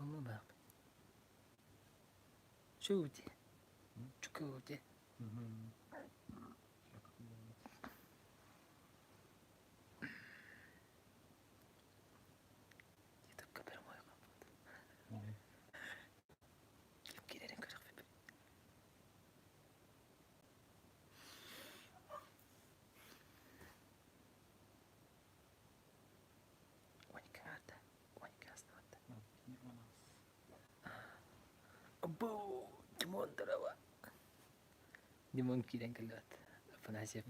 Баахпын. Чути. Чукути. Ютубка прямой хаппыт. Ким киирэрин көрөхпүт. 12 аата, 12 астыбатта. Бу Димон здорово. Димон киирэн кэллибэт. Афанасьев.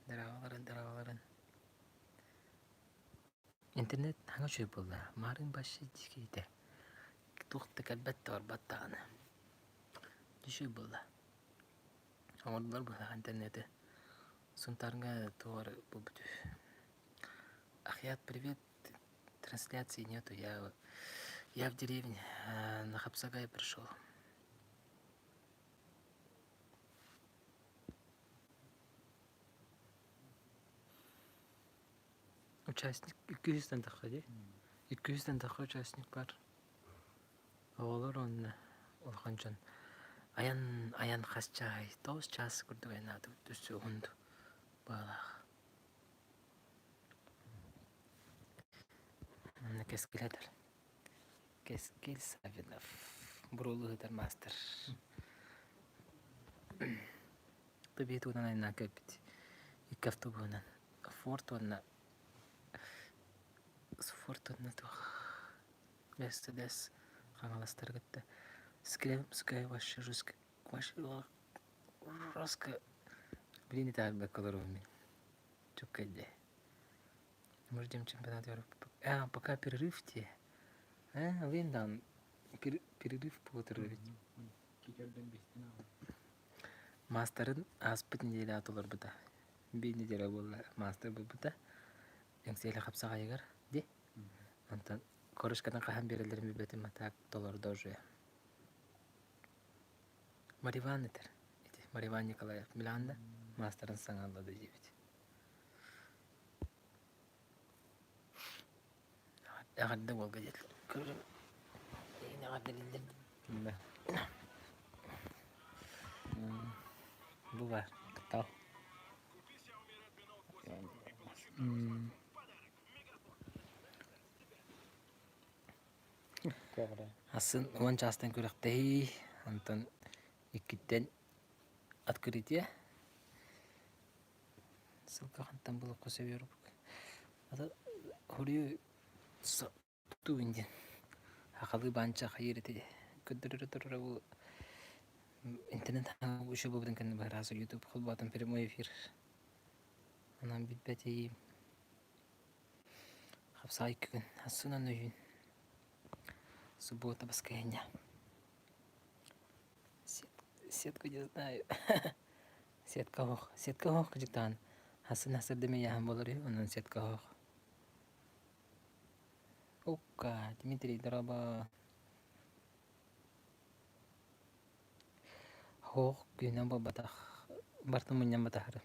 Здороваларын, здороваларын. Интернет хаҥа үчүгэй буолла. Маарыҥ башы дьикиитэ. Туох да кэлбэт да барбат даҕаны. Үчүгэй буолла. Оҥордулар быһалаах интернети. Сунтаарга туох эрэ буолбут үһү. Ахият, привет. Трансляции нету. Я, я в деревне. На Хапсагай пришел. Участник 200 тахха дии. 200 тахха участник бар. Оҕолор уонна улахан дьон айан айан хас чааһый? Тоҕус чаас курдук айаннаатыбыт өссө уһун быһыылаах. Манна Кэскил этэр. Кэскил Саввинов буруолу ыытар маастар. Тыбиит уунан айаннаан кэлбит. Икки автобуһунан. Форт уонна Форт уонна туох Мерседес Хаҥаластары кытта Скрепская вообще жестко жестко блин итаарбакка олоробун мин чуккайде Мы ждем чемпионат Европы. А, пока перерыв те. А, Линдан, перерыв буолар эбит. Маастарын ааспыт неделя толорбута. Биир неделя буолла маастар буолбута. Эҥсиэли хапсаҕайыгар ди. Онтон корочкатын хаһан биэрэллэрин билбэтим, а так толордо уже. Мариван этэр. Ити Мариван Николаев билэҕин да? Маастарын саҥа ылла да диэбит. Эҕэрдэ уолга диэтилэр. Көрүҥ. Эйигин эҕэрдэлииллэр. Да. Бу баар. Кытал. Асын уон чаастан күрэхтэһии, онтон иккиттэн открытие. Ссылка хантан булуохха сөбүй орбук. Ата хоруйу тутуубун диэн. Хахалыы баанча хайыыр ити көрдөрөрө турара бу интернет үчүгэй буолбутун кэннэ быһарааса YouTube холбоотон прямой эфир. Онон билбэтиим. Хапсаҕай күн, ассынан өйүүн. Суббота, воскресенье. Сетку не знаю. Сетка оһох. Сетка оһох кыдьыктаан. Хасын хасырдым ыйааһын буолар үһү, онон сетка оһох. Укка, Дмитрий, дорообо. Оһох күнэ буолбатах. Барытын мунньан батаһары.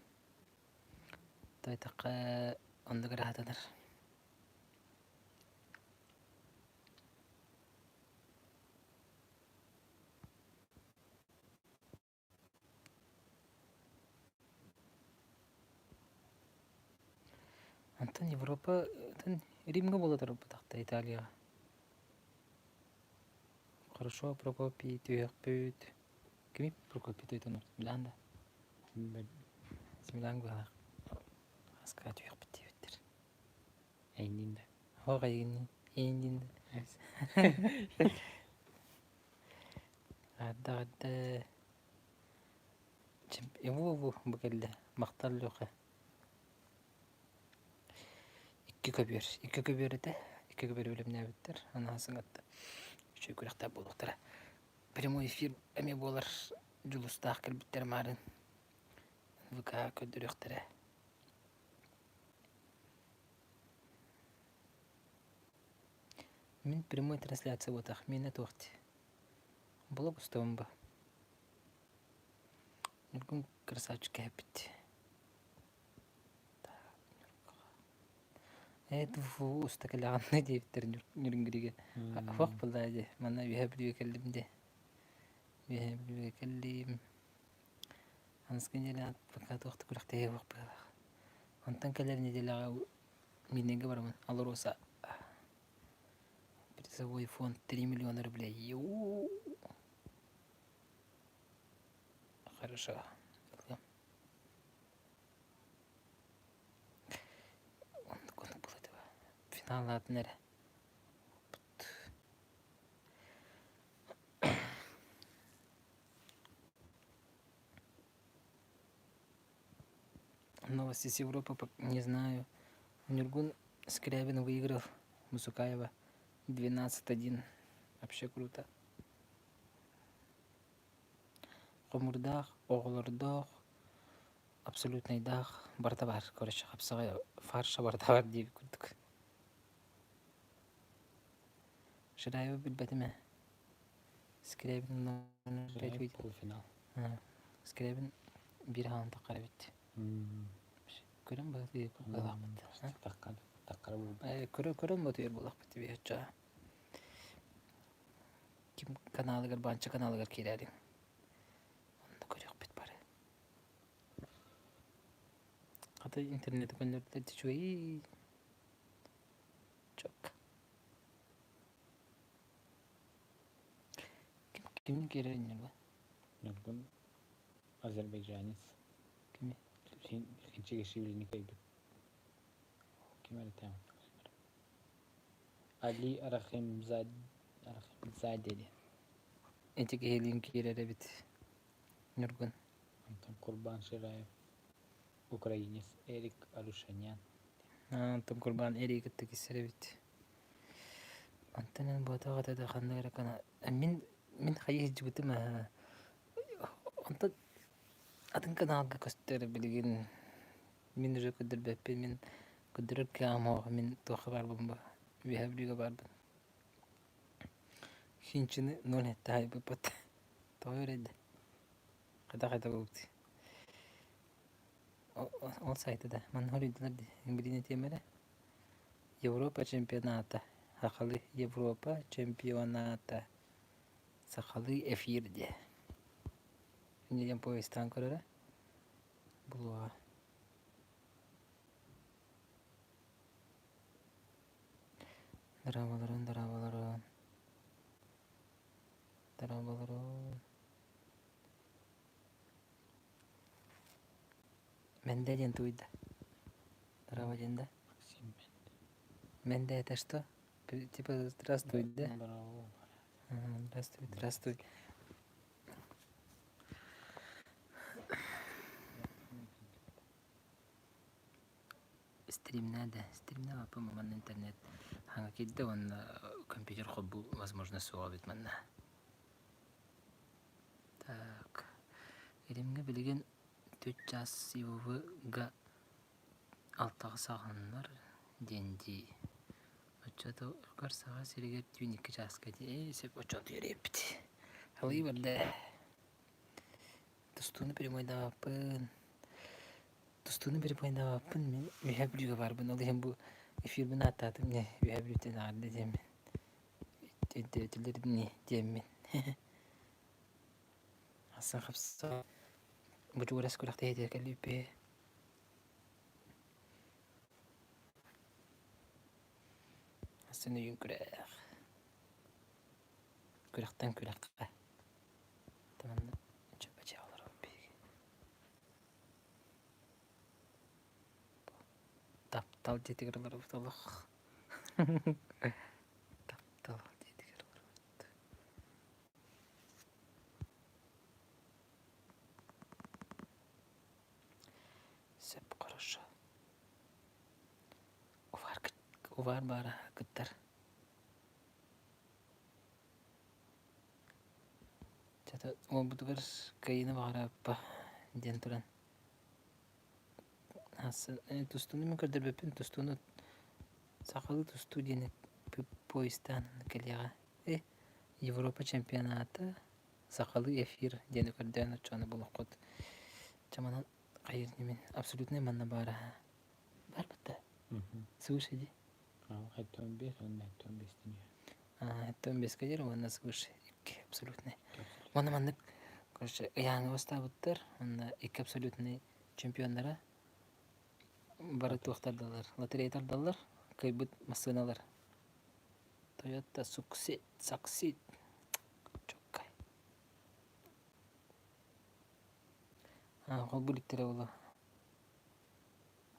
Тойтоххо оннук ыраатанар. Онтон Европа Римҥэ буола турбатахта Италияҕа. Хорошо, Прокопий түһүөхпүт. Кими Прокопий тойтонор? Билэҕин да? Смилаан быһалаах. Аска түһүөхпүт диэбиттэр. Эйиниин да. Оһох эйигинниин. Эйиниин да. Ардах Бу бу кэллэ. Махтал Леха. Икки көбүөр. Икки көбүөр этэ. Икки көбүөрү бэлэмнээбиттэр. Анаан саҥатта. Үчүгэй күрэхтээх буолуохтара. Прямой эфир эмиэ буолар Дьулустаах кэлбиттэр маарын ВК көрдөрүөхтэрэ. Мин прямой трансляция буотах, миэнэ туох дии. Блог устабын ба. Ньургун красавчик кэһэппит. Ээ туфу уста кэлэҕиннэ диэбиттэр Ньургуригэ. Суох буоллаа дии, манна Үөһээ Бүлүүгэ кэллим дии. Үөһээ Бүлүүгэ кэллим. Аныгыскы нэдиэлэҕэ пока туох да күрэхтэһиэ суох быһыылаах. Онтон кэлэр нэдиэлэҕэ Миинэгэ барабын, Алроса призовой фонд 3 миллиона рублей. Хорошо. Оннук оннук буолуо Финаллаатын эрэ. Новости с Европы не знаю. Нюргун Скрябин выиграл Мусукаева 12-1. Вообще круто. Хомурдаах, оҕолордоох, абсолютнайдаах барыта баар, короче, хапсаҕай фарша барыта баар диэбит курдук. Шираевы билбэтим ээ. Скрябин Шираев полуфинал. Скрябин биир хаалан таххар эбит. Көрөн баатыйар буоллахпыт. Таххар, таххара буолбут. Көрөн көрөн батыйар буоллахпыт тибиэччэ. Ким каналыгар, Банча каналыгар киирээриҥ. Онно көрүөхпүт бары. Хата интернети көннөрдө үчүгэй чок. Ким кимин киирэр инньэ Ньургун азербайджанец. Кими? Хинчигишвилини кыайбыт. Ким эрэ Али Рахимзаде диэн. Ити киһилиин киирэр эбит Ньургун. Антон Курбан Шираев, украинец Эрик Арушанян. Антон Курбан Эрик кытта киирсэр эбит. Онтон эн буотах этэ да ханна эрэ кана мин мин хайыы сылдьыбытым ээ. Онтон атын каналга көстөр билигин мин уже көрдөрбөппүн мин көрдөрөр кыаҕым суох мин туохха баарбын бу Үөһээ Бүлүүгэ баарбын. Хинчины ноль таайбыппыт. Тоҕо үрэйдэ? Хайдах-хайдах буолбутуй? Ол сайта да манна хоруйдулар дии. Билигин этиэм эрэ. Европа чемпионата. Сахалыы Европа чемпионата. Сахалыы эфир диэ. Инньэ диэн поезтаан көрөрө. Булуоҕа. Дорооболорун, дорооболорун. Дорооболорун. Мэндэ диэн тугуй да? Дорообо диэн да? Максим Мэндэ. Мэндэ это что? Типа здравствуй, да? Дорообо. Здравствуй, здравствуй. Стримнээ да, стримнээ баппын манна интернет хаҥа киирдэ уонна компьютер холбуу возможно суоҕа эбит манна. Так, Илимҥэ билигин түөрт чаас ИВВ-га алтаҕа саҕаланар диэн дии. Оччотугар Саха сиригэр түүн икки чааска дии. Ээ, сөп оччотугар үөрэппит. Халыы барда. Тустууну прямойдаабаппын. Тустууну прямойдаабаппын мин Үөһээ Бүлүүгэ баарбын. Ол иһин бу эфирбин ааттаатым дии. Үөһээ Бүлүүттэн эҕэрдэ диэммин. Өйдөөтүлэр ини диэммин. Асан хапса бучугурас күрэхтэһиитигэр кэллибиппиэ. Асан өйүн күрэх. Күрэхтэн күрэххэ. Манна чөпөчө олоробут биһиги. Таптал дьиэтигэр олоробут олох. Таптал дьиэтигэр олоробут. Сөп хорошо. Увар, увар баара кыттар. Чата уолбутугар кыайыыны баҕарабыппа диэн туран тустууну мин көрдөрбөппүн тустууну сахалыы тустуу диэни поезтаан кэлиэҕэ э Европа чемпионата сахалыы эфир диэни көрдөөн оччону булуоххут чэ манан хайыыр мин абсолютнай манна баара баар батта слушай дии. 75 уонна 75 тиҥэ. 75 диэри уонна свыше икки абсолютный. Уонна маннык короче ыйааҥҥа бастаабыттар уонна икки абсолютный чемпионнара бары туох тардаллар лотерея тардаллар кыайбыт массыыналар Toyota Succeed Succeed чоккай холбуу иликтэрэ буолуо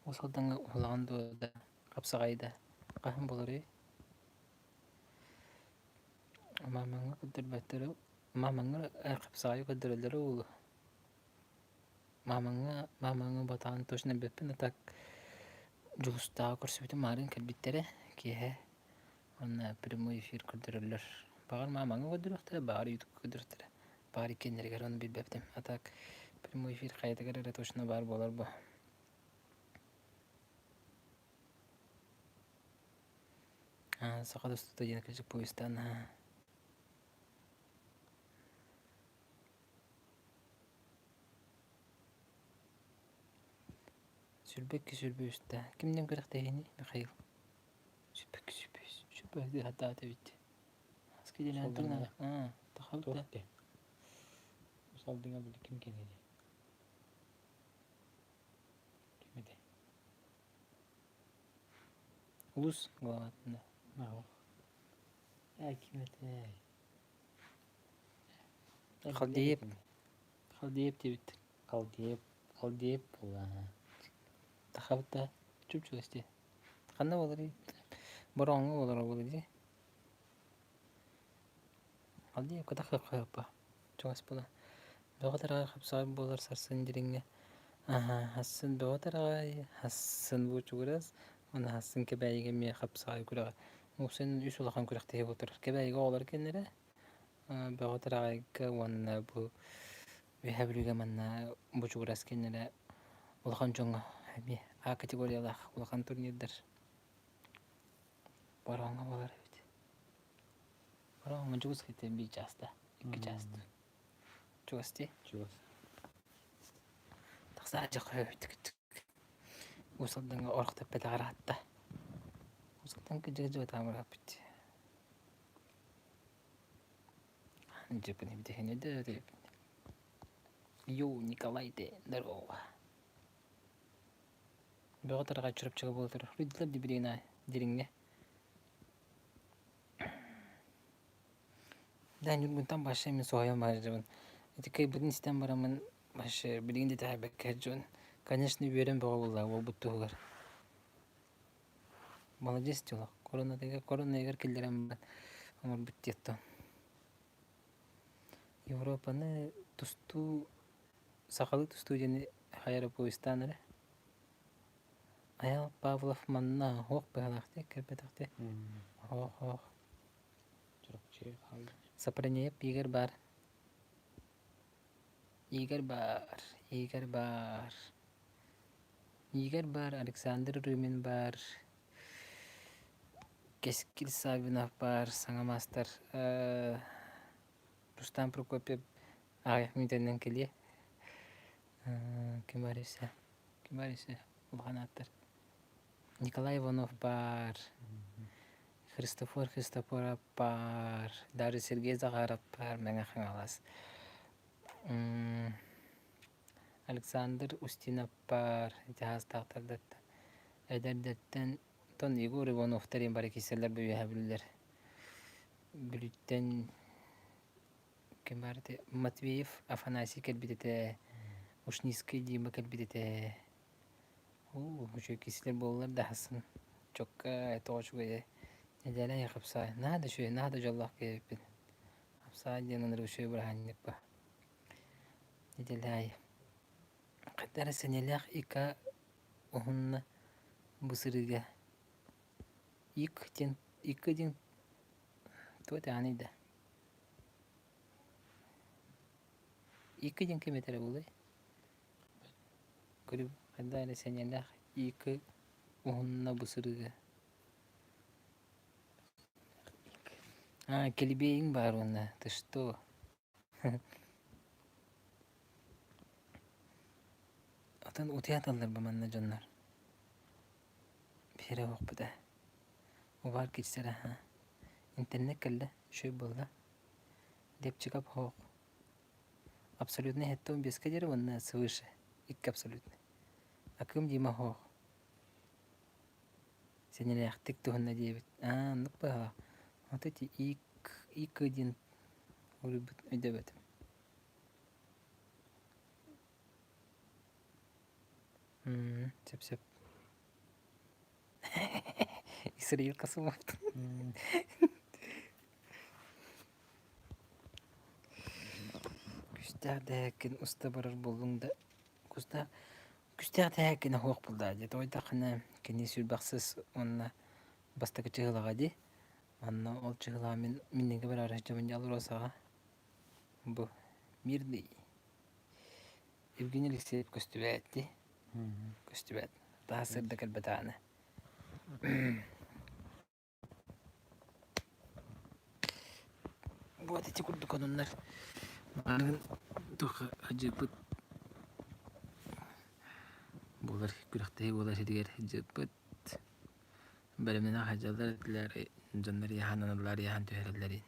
Уус Алдаҥҥа уһулаҕын дуо да, хапсаҕай да хаһан буоларый? Маамаҥҥа көрдөрбөттөрө маамаҥҥа хапсаҕайы көрдөрөллөрө буолуо. Маамаҥҥа маамаҥҥа батаҕын точно билбэппин а так Дьулустааҕы көрсүбүтүм маарыын кэлбиттэрэ киэһэ уонна прямой эфир көрдөрөллөр. Баҕар маамаҥҥа көрдөрүөхтэрэ, баҕар ютубка көрдөрүөхтэрэ. Баҕар иккиэннэригэр ону билбэппитим. А так прямой эфир хайатыгар эрэ точно баар буолар бу. Саха тустуута диэн кырдьык поезтаан 22 23 Кимнин күрэхтэһииний Михаил? 22 23 Сүрбэ хатаата эбит. Салдыҥа. Тахабыт Туох диэ? Салдыҥа били ким кэлиэй? Ким этэ? Улус главатында. Аҕа. Ээ ким этэй? Халдеев. Халдеев диэбит. Халдеев. Халдеев буолла. Тахабыт да чуп-чугас дии. Ханна буоларый? Бороҕоҥҥо буолара буолуо дии. Халдеев кытах хаппа. Чугас буолан. Бөҕө тараҕай хапсаҕай буолар сарсын дириҥҥэ. Аһа, хассын бөҕө тараҕай, хассын буучугурас, уонна хассын Кэбээйигэ эмиэ хапсаҕай күрэҕэ. Муусин үс улахан күрэхтэһии буола турар. Кэбээйигэ оҕолор кэннэрэ, Бөҕө Тараҕайга уонна бу Үөһээ Бүлүүгэ манна Бучугурас кэннэрэ улахан дьоҥҥо эмиэ А категориялаах улахан турнирдар Бороҕоҥҥо буолар эбит. Бороҕоҥҥо чугас кэттэн биир чааста, икки чааста. Чугас дии? Чугас. Тахсааччы хөбүттүк. Уус Алдаҥҥа орох тэппэтэҕэр ыраатта. Уус Алдан кыдьыга дьыбатаан бырааппыт. Дьэппин эбитэһинэ да Йоу, Николай де, здорово. Бөҕө тараҕай Чурапчыга буола турар. Рыдылар дибилигин дириҥҥэ. Да, Ньургунтан вообще мин соһуйан барабын. Ити кыайбытын истэн бараммын вообще билигин да итэҕэйбэккэ дьон, конечно, үөрэн бөҕө буолла уолбут туһугар. Молодец дьоло. Коронатыгар коронайыгар киллэрэн баран оҥорбут диэттон. Европаны тустуу сахалыы тустуу диэни хайа эрэ поезтаан эрэ. Айал Павлов манна оһох быһалаахтык кэлбэтэхтик. Оһох оһох. Чурапчы хаалла. Сопронеев Игорь баар. Игорь баар, Игорь баар. Игорь баар, Александр Рюмин баар, Кэскил Саввинов баар, саҥа маастар Рустам Прокопьев аҕыйах мүнүүтэнэн кэлиэ. Ким баар өссө? Ким баар өссө? Улахан ааттар. Николай Иванов баар, Христофор Христофоров баар, даже Сергей Захаров баар, Мэҥэ Хаҥалас. Александр Устинов баар, ити саастаахтардаттан, эдэрдэртэн тон Егор Ивановтар диэн бары киирсэллэр бу үөһэ бүлүүлэр. Бүлүүттэн ким баар этэй Матвеев Афанасий кэлбит этэ, Ушницкай Дима кэлбит этэ. Оо, үчүгэй киһилэр буоллар да аһасын. Чокка тоҕо үчүгэйэ. Нэдиэлэ аайы хапсаҕай. Наһаа да үчүгэй, наһаа да дьоллоох киһи эбиппин. Хапсаҕай диэн ынырык үчүгэй бырааһынньык ба. Нэдиэлэ аайы. Хайдах эрэ сэниэлээх ика уһунна бу сырыыга. Ик диэн, икки диэн туох этэҕиний да? Икки диэн ким этэрэ буолуой? Көрүм, хайдах эрэ сэниэлээх иикэ уһунна бу сырыыга. Аа, килбиэйиҥ баар уонна, ты что? Атын утуйа аталлар бу манна дьоннор. Биһири оһохпут ээ. Убаар киирсэр аһа. Интернет кэллэ, үчүгэй буолла. Депчикап суох. Абсолютно 75-ка диэри уонна свыше икки абсолютно. Акым Дима суох. Сэнэлээхтик туһунна диэбит. Аа, оннук быһалаах. Вот эти ик, ик диэн уруйбут өйдөөбөтүм. Сөп-сөп. Исраил Касымов. Күстээх дэһээккин уста барар буоллуҥ да кустаах күстээх дэһээккин оһуох буллаа дии тоҕойдоххуна кини сүүрбэхсис уонна бастакы чыһылаҕа дии онно ол чыһылаҕа мин минньигэ бараары сылдьабын дии Алросаҕа бу мирный Евгений Алексеев көстүбэт дии көстүбэт таас сырда кэлбэтэҕинэ Вот ити курдук ононнор мааныгын туох сылдьыппыт буолар күрэхтэһии буолар сиригэр сылдьыппыт бэлэмнэнэ сылдьаллар этилэр дьоннор ыйаһан аналлар ыйаһан түһэрэллэрин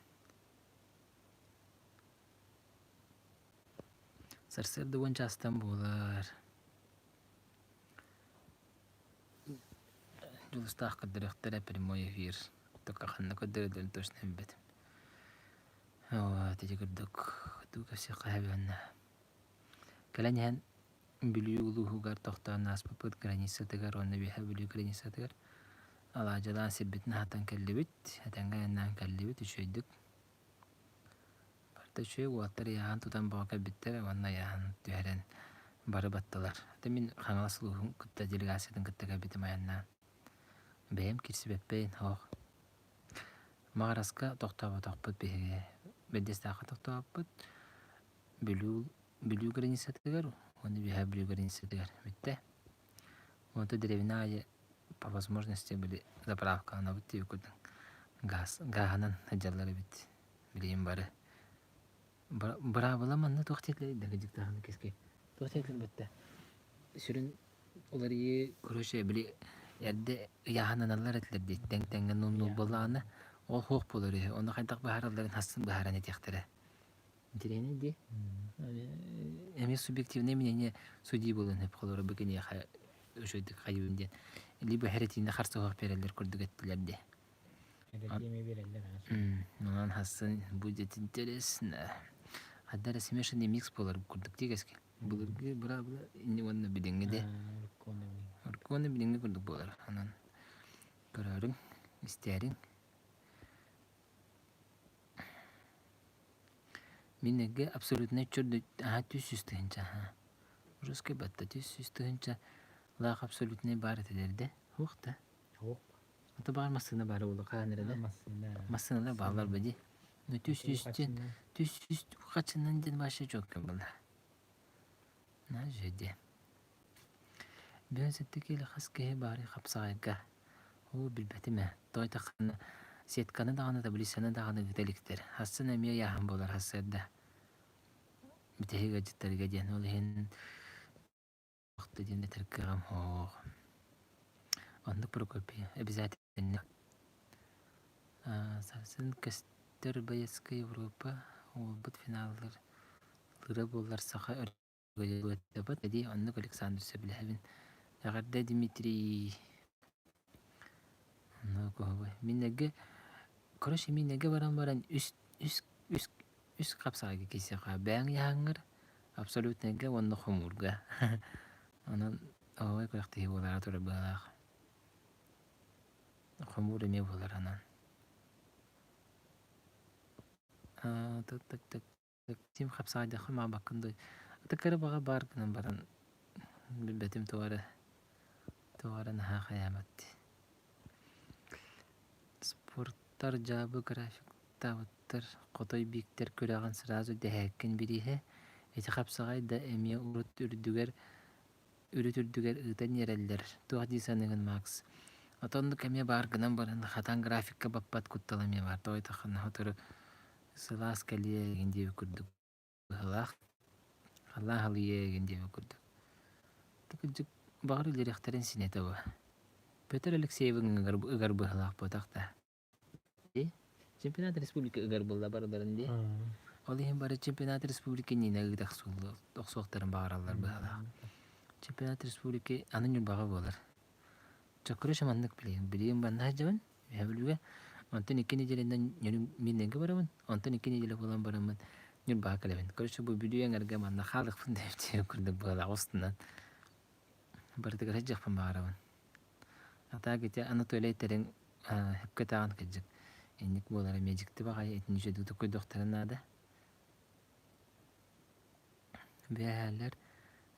Сарсыарда уон чаастан буолар. Дьулустаах көрдөрүөхтэрэ прямой эфир. Только ханна көрдөрөллөрүн точно билбэтим. Вот ити курдук тугу кэпсиэххэ сөбүөн Кэлэн иһэн Бүлүү улууһугар тохтоон ааспыппыт границатыгар уонна Үөһээ Бүлүү границатыгар алаадьылаан сирбитин аһатан кэллибит, этэҥҥэ айаннаан кэллибит үчүгэйдик. Барыта үчүгэй уолаттар ыйааһын тутан бөҕө кэлбиттэр уонна ыйааһын түһэрэн бары баттылар. Аты мин Хаҥалас улууһун кытта делегациятын кытта кэлбитим айаннаан. Бэйэм кирсибэппин, оһох. Маҕараска тохтооботохпут биһиги. Бэрдиэстээххэ тохтообуппут. Бүлүү, Бүлүү границатыгар уонна Үөһээ Бүлүү границатыгар бүттэ. Онто дэриэбинэ аайы по возможности били заправкаланабыт диэбит курдук гаас гааһынан сылдьаллар эбит билигин бары быраабыла манна туох диэтилэр да кыдьыктааһыны кэскил туох диэтилэр бытта сүрүн уларыйыы короче били эрдэ ыйааһынаналлар этилэр дии тэҥ тэҥҥэ нуун буоллаҕына ол суох буолар үһү ону хайдах быһааралларын хассын быһааран этиэхтэрэ Интэриэһинэй дии. Эмиэ субъективное мнение судьи буолуон сөп холобура бу киниэхэ үчүгэйдик хайыыбын диэн. Либо хэрэтиини харсыһыах биэрэллэр курдук эттилэр дии. Хэрэтии эмиэ биэрэллэр Онон хассын будет интересно. Хадда эрэ смешанный микс буолар курдук дии кэскил. Былыргы быраабыла инни уонна билиҥҥи де. Урукку уонна билиҥҥи курдук буолар. Онон көрөөрүҥ, истээриҥ. Мин эргэ абсолютнай чөрдө аһа 300 тыһыынча аһа. Русский батта 300 тыһыынча лаах абсолютнай баар этилэр да? Суох да? Суох. Ото баар массыына баара буолуо хаһан эрэ да? Массыына. Массыыналар бааллар ба дии. Ну 300 диэн 300 хачынан диэн вообще четко было. На же Бүгүн сэттэ киилэ хас киһи баарый хапсаҕайга? Оо, билбэтим ээ. Тоҕо диэтэххинэ, сетканы даҕаны, таблицаны даҕаны ыыта иликтэр. Сарсын эмиэ ыйааһын буолар сарсыарда. Бүтэһик ыалдьыттарга диэн. Ол иһин да диэн этэр кыаҕым суох. Оннук Прокопий, обязательно. Сарсын көстөр боецкай Европа уолбут финаллар лыра буоллар саха Дии оннук Александр сөбүлэһэбин. Эҕэрдэ Дмитрий. Оннук оһуобай. Мин эргэ короче мин эргэ баран баран үс үс үс үс хапсаҕайга киирсиэххэ бэйэҥ ыйааһыҥҥар абсолютнайга уонна хомуурга. Онон оһуобай күрэхтэһии буолара турар быһыылаах. Хомуур эмиэ буолар онон. Так так так Тим хапсаҕайдахха маабаккын дуо? Аты кыра баҕа баар гынан баран билбэтим тоҕо эрэ тоҕо эрэ наһаа хайаабат. Спорттар дьаабы графиктаабыттар Хотой Бииктэр күрэҕин сразу дэһээккин бирииһэ ити хапсаҕай да эмиэ урут үрдүгэр үрүт үрдүгэр ыытан иэрэллэр. Туох дии саныыгын Макс? Отоннук эмиэ баар гынан баран хатан графикка баппат куттал эмиэ баар. Тоҕо диэтэххинэ сотору Сылаас кэлиэ эҥин диэбит курдук быһыылаах, халлаан халыйыа эҥин диэбит курдук. Кырдьык, баҕар үлэлиэхтэрин син этэ буо. Петр Алексеевы ыгар быһыылаах буотах да. Чемпионат республика ыгар буолла барыларын дии. Ол иһин бары чемпионат республики иннинэ ыыта охсуохтарын баҕараллар быһыылаах. Чемпионат республики аны Ньурбаҕа буолар. Чоккуруш маннык билигин. Билигин манна сылдьабын, Үһэ Бүлүүгэ. Онтон икки нэдиэлэнэн Миирнэйгэ барабын. Онтон икки нэдиэлэ буолан бараммын Ньурбаҕа кэлэбин. Короче, бу Бүлүү эҥэргэ манна хаалыахпын диэбит курдук быһыылаах устунан. Барытыгар сылдьыахпын баҕарабын. А так ити Анатолий этэрин сөпкө этэҕин кырдьык. Инник буолара эмиэ дьикти баҕайы итини үчүгэйдик көрдөхтөрө наада. Бэйэлэр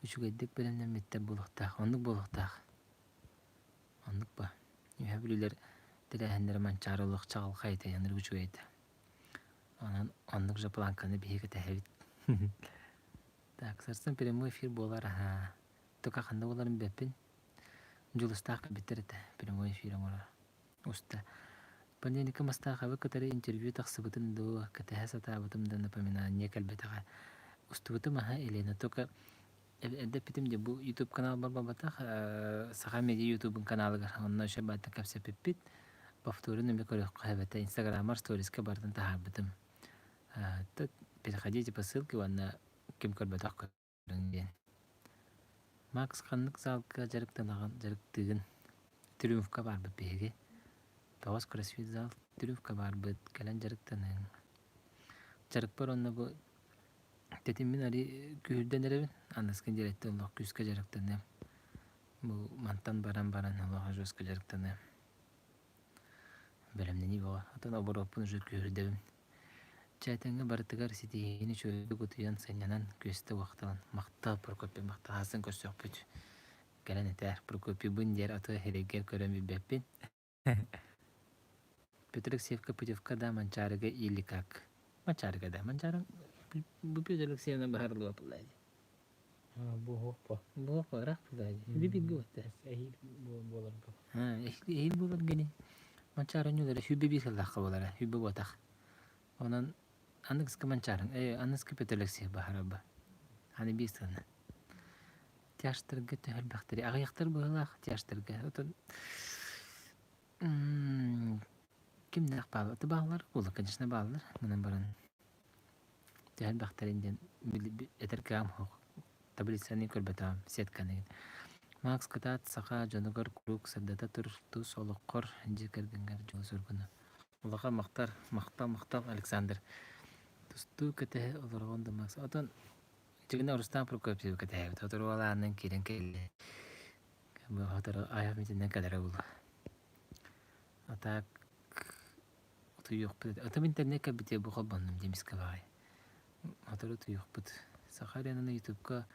үчүгэйдик бэлэмнэммиттэр буолуохтаах. Оннук буолуохтаах. Оннук ба. Үһэ бүлүүлэр тэрээһиннэрэ Манчаары олох чаҕылхай этэ, ынырык үчүгэй этэ. Онон оннук же планканы биһиги кэтэһэбит. Так, сарсын прямой эфир буолар аһаа. Тука ханна буоларын билбэппин. Дьулустаах кэлбиттэр этэ, прямой эфир оҥоро уста. Понедельникка Мастаахабы кытары интервью тахсыбытын дуу, кэтэһэ сатаабытым да напоминание кэлбэтэҕэ. Устубутум аһа Елена только эрдэ эппитим дии бу YouTube каналбар буолбатах, Саха медиа ютубун каналыгар онно еще баата кэпсэппиппит. Повторун эмиэ көрүөххэ эбэтэ Инстаграмар сториска барытын таһаарбытым. Переходите по ссылке уонна ким көрбөтөх көрүҥ диэн. Макс ханнык залга дьарыктанаҕын, дьарыктыыгын? Триумфка баарбыт биһиги. Тоҕус кроссфит зал Триумфка баарбыт, кэлэн дьарыктаныҥ. Дьарыкпар онно бу тэтиммин арый күүһүрдэн эрэбин. Аныгыскы диэрэттэн олох күүскэ дьарыктаныам. Бу мантан баран баран олох жестко дьарыктаныам. Бэлэмнэнии бөҕө. Оттон оборуоппун уже күүһүрдэбин. Чээтэҥҥэ барытыгар ситиһиини үчүгэйдик утуйан, сынньанан, күөстэ уохтанан махтал Прокопий махтаһасын көрсүөхпүт. Кэлэн этээр Прокопийбын диэр аты сирэйгэр көрөн билбэппин. Петр Алексеевка путевка да Манчаарыга или как? Манчаарыга да. Манчаары бу Петр Алексеевна баһарылыба буолла дии. Буоһуохпа. Буоһуохпа ыраах буолла дии. Бибиргэ уотта. Эһиил буоларга. Эһиил буоларга ини. Манчаары онньулара 101 сыллаахха буолара, 100 буотах. Онон аныгыскы Манчаарын, аныгыскы Петр Алексеев баһарабы. Аны биир сылына. Тяжтарга төһө элбэхтэри аҕыйахтар быһыылаах тяжтарга. Отон кимнээх бааллар? Аты бааллар буолла, конечно, бааллар. Гынан баран төһө элбэхтэрин диэн этэр кыаҕым суох. Таблицаны көрбөтөҕүм, сетканы. Макс кытаат саха дьонугар куруук сырдата тур, тус олоххор, дьиэ кэргэҥҥэр дьолу-соргуну. Улахан махтал, махтал, махтал, Александр. Тустуу кэтэһэ олороҕун да Макс. Отон Итигинэ Рустам Прокопьевы кэтэһэбит. Сотору уолаанынан киирэн кэллэ. Сотору айах митинэн кэлэрэ буолуо. А так утуйуохпут. Атым интернет кэлбитэ бу холбоннум дии баҕай. Сотору утуйуохпут. Саха аренаны ютубка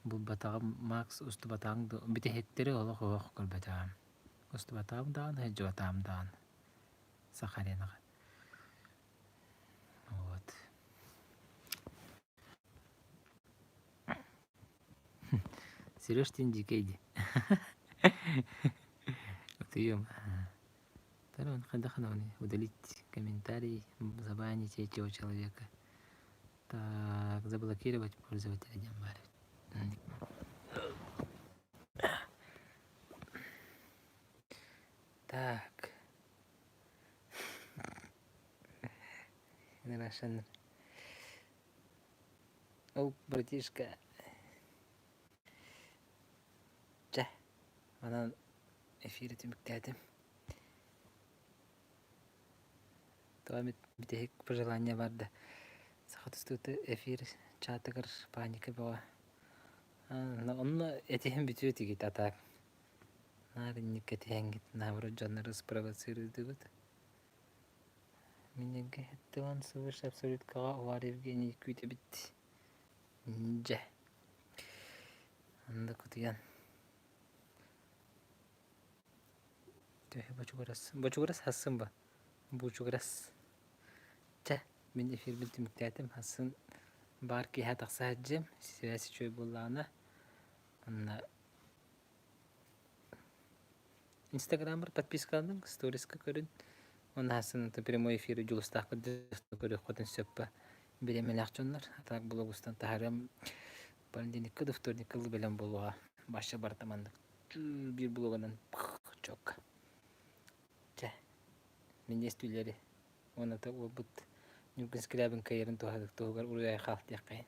булбатаҕым, Макс устубатаҕыҥ да бүтэһиктэри олох олох көрбөтөҕүм. Устубатаҕым даҕаны, сылдьыбатаҕым даҕаны. Саха аренаҕа. Вот. Сереж диэн дьиикэй дии. Утуйуом. Хайдах удалить комментарий, забанить этого человека. Так, заблокировать пользователя диэн баар эбит. Так. Russian. Ол братишка Чэ, манан эфири түмүктээтим. Тоҕо эмит бүтэһик пожелание бар да саха тустуута эфир чатыгар паника бөҕө. Онно этиһэн бүтүө этигит а так наар инник этиһэҥҥит наоборот дьоннору спровоцируйдугут. Минергэ тылан свыше абсолюткаҕа Увар Евгений күүтэбит. Дьэ, онно кутуйан Төһө бочугурас? Бочугурас хассын ба? Бучугурас. Чэ, мин эфирбин түмүктээтим. Хассын баар киэһэ тахса сылдьыам. Сибээс үчүгэй буоллаҕына, онно Инстаграммар подпискаланыҥ, сториска көрүн. Уонна хассын прямой эфири Дьулустаах көрүөххүтүн сөп ба. Бириэмэлээх дьоннор. А так блогустан таһаарыам понедельникка да вторникка бэлэм буолуоҕа. Баша барыта маннык биир блогунан. Чокка. Чэ, минньиэс түүлэри уонна уолбут Ньургун Скрябин кыайарын туһугар уруй-айхал диэххэйин.